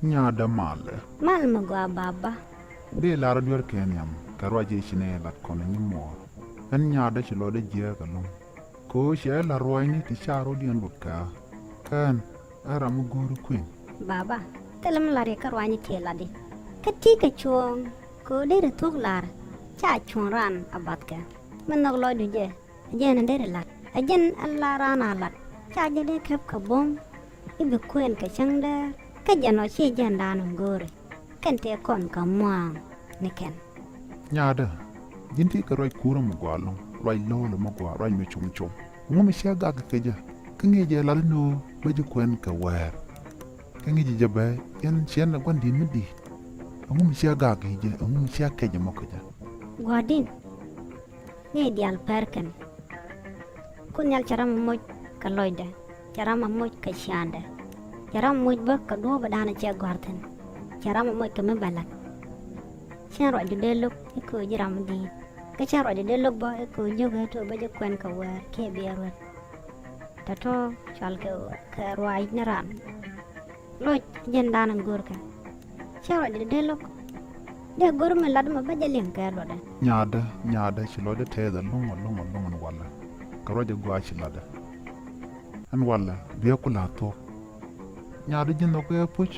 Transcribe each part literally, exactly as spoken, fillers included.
Nyaadä malɛ. Mal mi gɔaa baba. Dee lar duer kɛ nhiam kɛ ruac i̱ ci nɛ lat kɔn nyi muɔɔr. Ɛn nyaadä ci lɔcdä jiääk ɛlɔ̱ŋ. Kɛ ɣöö ciɛ lar ruacni ti ca rɔ̱diɛn luɔt kɛ ɣä. Kɛn ɛ ram mi go̱o̱ri kuën. Baba, thilɛ mi lar yɛ kä ruacni ti latdi. Kä ti kɛ cuɔ̱ɔ̱ŋ kɛ ɣöö deri thuɔ̱k lar ca cuɔ̱ɔ̱ŋ ran a bathkɛ. Mi nhɔk lɔcdu jɛ. Ɛ jɛn ɛ deri lat. Ɛ jɛn ɛ la raan a lat. Ca jɛ dee kɛp kɛ buɔ̱m. I̱ bi kuɛn kɛ cäŋ däär. Kä jɛn ɔ ci jɛn daan in go̱o̱ri. Kɛn tëë kɔn kɛ mua̱a̱ŋ ni kɛn. Nyaadä, ji̱n ti kɛ ruac kuurä mi gɔaa ɛlɔ̱ŋ, ruac lo̱o̱lä mi gɔaa, ruac mi cum cum. Ŋu mi ciɛ gak kɛ jɛ, kä ŋi̱i̱c jɛ lat ni ɣöö bä ji̱ kuɛn kɛ wäär. Kä ŋi̱i̱c jɛ bɛ, yɛn ciɛn ɛ gua̱n di̱i̱t mi di̱i̱t. Ɛŋu mi ciɛ gak kɛ jɛ, ɛŋu mi ciɛ kɛc jɛ mɔ kɛ jɛ. Gua̱di̱n. Ni diaal pɛr kɛn. Kun nhial cɛ ram moc kɛ lɔcdɛ, cɛ ram moc kɛ ciaaŋdɛ, cɛ ram moc bä kɛ duɔ̱ɔ̱p ɛ da̱a̱n cɛ gɔ̱a̱r thi̱n, cɛ ram moc kɛ mi bɛ la̱t. Cɛn ruacdu dee lo̱k i̱ köö ji̱ ram di̱i̱t, kä cɛn ruacdu dee lo̱k bä i̱ köö jiök ɛ to̱ bä ji̱ kuɛn kɛ wäär kiɛ biɛ ruet. Tɔ̱tɔ̱ cɔal kɛ, kɛ ruac ni ran. Loc jɛn da̱a̱n in görkɛ. Cä ruacdɛ dee lo̱k. Dee gör mi lat mɛ bä jɛ liŋ kɛ luɔtdɛ. Nyaadä, nyaadä ci lɔcdä tɛɛth ɛlɔ̱ŋ, ɛlɔ̱ŋ, ɛlɔ̱ŋ ɛn walɛ. Kɛ ruac ɛ gɔaa ci latdɛ. Ɛn walɛ, biɛ ku la̱a̱ thuɔ̱k. Nyaadä ji̱ nhɔk ɛ puc,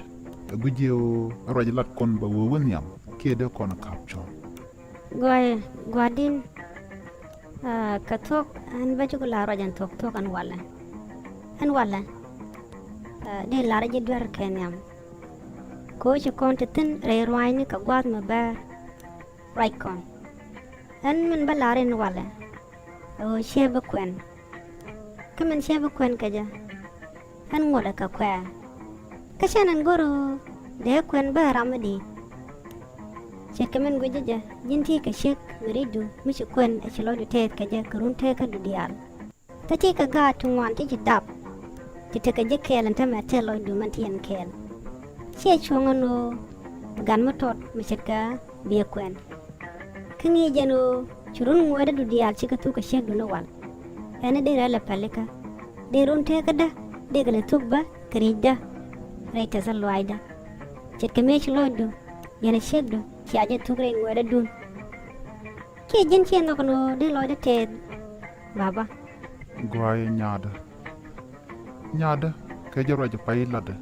ɛ guic ɛ ɣöö ɛ ruac lat kɔn bɛ wee wä nhiam, kiɛ dee kɔn ɛ ka̱p cɔl. Gua̱a̱, gua̱a̱din, ah, kɛ thuɔ̱k, ɛn bä cuk la ruac ɛn thuɔ̱k, thuɔ̱k ɛn walɛ. Ɛn walɛ, ah, dee lar ji̱ duer kɛ nhiam. Kɛ ɣöö ci kɔn ti thi̱n rɛy ruaacni kɛ gua̱a̱th mi bɛɛr ruac kɔn. Ɛn min bä lar in walɛ, ɛ ɣöö ciɛ bi kuɛn. Kä min ciɛ bi kuɛn kɛ jɛ, ɣän ŋuɔ̱tdɛ kɛ kuɛ̈ɛ̈. Kä cän ɛn go̱r ɣöö dee kuɛn bä ram mi di̱i̱t. Ce̱tkɛ min gui̱cä jɛ, ji̱n ti kɛ ciek mi ri̱cdu mi ci kuɛn ɛ ci lɔcdu tɛɛth kɛ jɛ kɛ run tëkädu diaal. Kä ti kɛ gaat ti ŋuan ti ci dap. Ti tekɛ ji̱ kɛɛl ɛn täämɛ tëë lɔcdu mɛn ti ɛn kɛɛl. Ciɛ cuɔ̱ŋ ɛn ɣöö gan mi tɔt mi ce̱tkɛ biɛ kuɛn. Kä ŋi̱i̱c jɛn ɣöö ci run ŋuɛ̈tdädu diaal cikɛ thuk kɛ ciekdun ɛ wal. Ɛn ɛ dee rɛl ɛ pälikä. Dee run tëkädä dee kɛ lɛ thuk bä kɛ ri̱cdä. Rɛy tɛthä luaacdä. Ce̱tkɛ mëë ci lɔcdu. Yɛn ɛ ciekdu cia jɛ thuk rɛy ŋuɛ̈tdädun. Ciɛ ji̱n ciɛ nhɔk ɛn ɣöö dee lɔcdä tɛɛth. Baba. Gɔaa yɛ nyaadä. Nyaadä kɛ jɛ ruac pay latdä.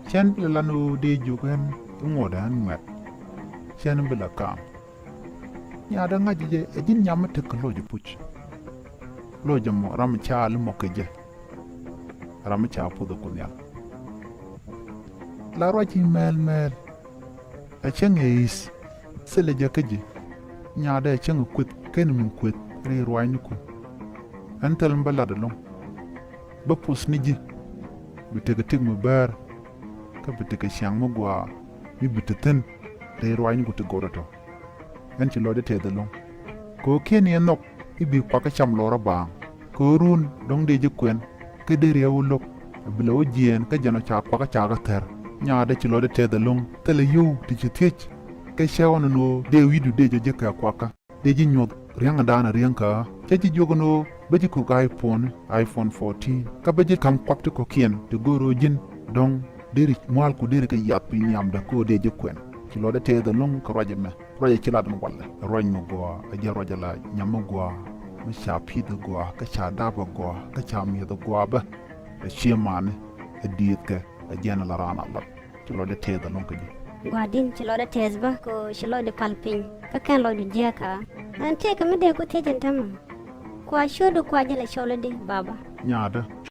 Cɛn bi lɛ lan ɣöö dee jiök ɛn i̱ ŋuɔ̱tdä ɛn ŋuɛ̈t. Cɛn bi lɛ kaam. Nyaadä ŋa̱c jɛ ɛ ji̱n nyam mi tekɛ loc i̱ puc. Loc ɛmɔ ram caal i̱ mɔk kɛ jɛ. Ram mi ca puth ɛ ku nhial. La ruac i̱ mɛɛl mɛɛl. Ɛ cäŋ ɛ i̱th thilɛ jɛ kä ji̱. Nyaadä ɛ cäŋ ɛ kueth ken min kueth ri ruaacnikun. Ɛn thil mi bä lat ɛlɔ̱ŋ. Bä puth ni ji̱. Bi tekɛ tik mi bäär. Kä bi tekɛ ciaŋ mi gɔaa mi bi te thi̱n ri ruaacniku ti go̱rɛ tɔ. Ɛn ci lɔcdä tɛth ɛlɔ̱ŋ. Kɛ ɣöö kiɛn yɛn nhɔk i̱ bi kuakä cam lɔrä baaŋ. Kɛ ɣöö run dɔ̱ŋ dee ji̱ kuɛn kä dee riɛw wä lo̱k. Ɛ bi lɛ wä jiɛɛn kä jɛn ɔ ca kuakä cakä thɛr. Nyaadä ci lɔcdä tɛth ɛlɔ̱ŋ thilɛ yio̱w ti ci thiec. Kä cɛ ɣɔn ɛn ɣöö dee wi̱cdu dee jɛ ji̱ kɛ kuakä. Dee ji̱ nyuɔ̱th ria̱ŋdan a ria̱ŋ kä ɣä. Cä ji̱ jiök ɛn ɣöö bä ji̱ kök iPhone, iPhone fourteen. Kä bä ji̱ ka̱m kuak ti kɔ̱kiɛn ti go̱o̱r ɣöö ji̱n dɔ̱ŋ deri mua̱a̱l ku deri kɛ yath piny nhiamdä kä ɣöö dee ji̱ kuɛn. Ci lɔcdä tɛth ɛlɔ̱ŋ kɛ ruac ɛmɛ. Ruac ɛ ci lat ɛn walɛ. Ruac mi gɔaa ɛ jɛn ruac ɛ la nyam mi gɔaa. Mi ca pi̱th ɛ gɔaa, kä ca dap ɛ gɔaa, kä ca mi̱eth ɛ gɔaa bä. Ɛ cië mani, ɛ di̱i̱thkɛ, ɛ jɛn ɛ la raan a lat. Ci lɔcdä tɛth ɛlɔ̱ŋ kä ji̱. Gua̱di̱n ci lɔcdä tɛth bä kɛ ɣöö ci lɔcdä pal piny. Kä kɛn lɔcdu jiääk kä ɣä. Ɛn tëëkɛ mi dee ku thiec ɛn täämɛ. Kua ciötdu kua jɛ lɛ cɔl i̱di baba. Nyaadä,